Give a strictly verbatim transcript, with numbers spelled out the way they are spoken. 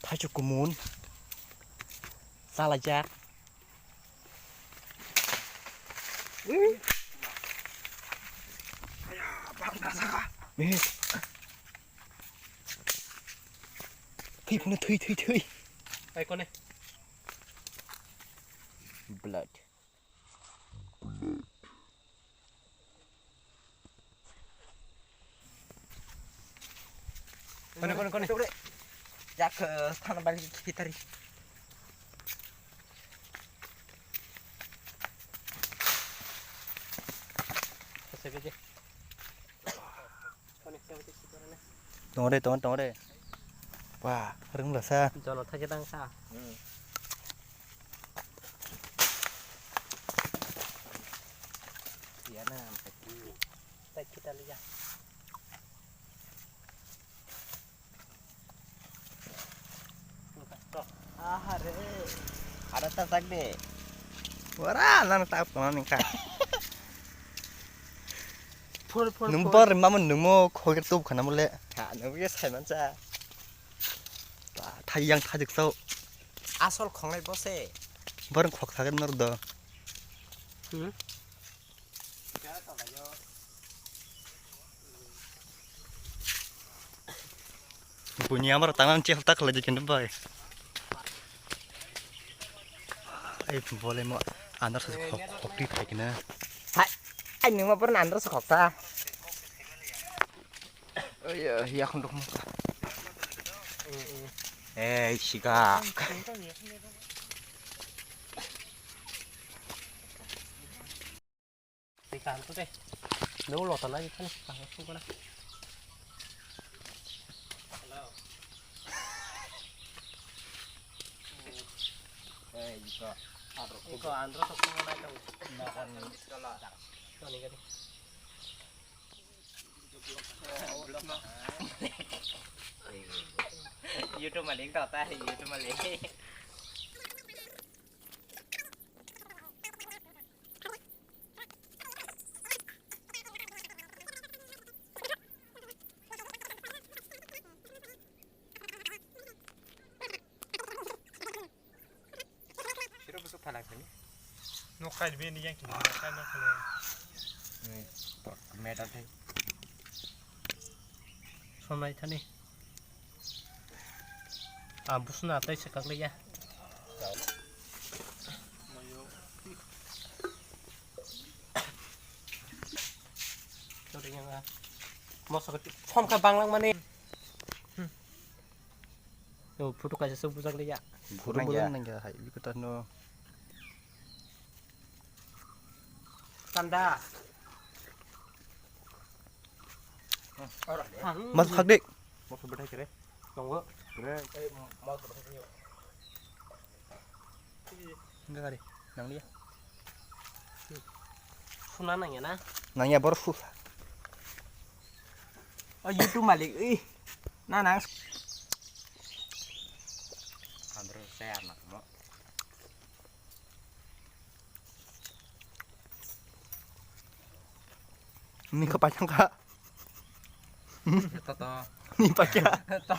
Thaichuk kumun. Salajak. Thui phano thui thui thui. Ai kone. Blood. Kone, kone, kone. Yak, eh, thana balik kita ri. Kone, kone, kone. Tongre, tong, tongre. Wah, rung rasa. Jono thagi tang sa. Hmm. Iya na, ampai. Tai kita liya. Aha re. Ada tak tak de. Wara, nang tak pona ningka. Phur, phur, nung phur. Bor mamun nung mo khogir tup khana mole. Ha, nung ye sai mancha. Ba, thai yang thajik sau. Asol khongnai bose. Bor khok thagir nor do. Hmm. Buini amar tangan cek tak lagi kena bai. Ai bole mo andar sa khok khok ti thai kena. Hai, ai nung ma pura andar sa khok ta. Ai ya khon dok mo. Eh, siga. Tei kaham to tei. Nung lota na ikhani kaham sung kana. Hello. Eh, iko. Iko andro to sung na iko. Makan. Toni gadi. YouTube malik to ta, YouTube malik. Siro busuk phanak sini. Nok kai be ni yang kini kai nok kene. Ni, to, meter thai. Sonai thani. Ah, busna tai se kakliya. Sorry, yang, ah. Moso ke phone ka banglang mani. Yo, photo kaisa se bujak liya. Guru nang ya. Bujak nang ya, hai, bikota no. Tanda. Mas khak dik. Mas bethai kere. Tonggo. Kere. Enggak kali. Nang dia. Suna nang ya na? Nang ya baru sus. Oh, YouTube malik. Ih. Na nang. Andro saya anak mo. Ni ka pachang ka. Toto. Ni pacha. To.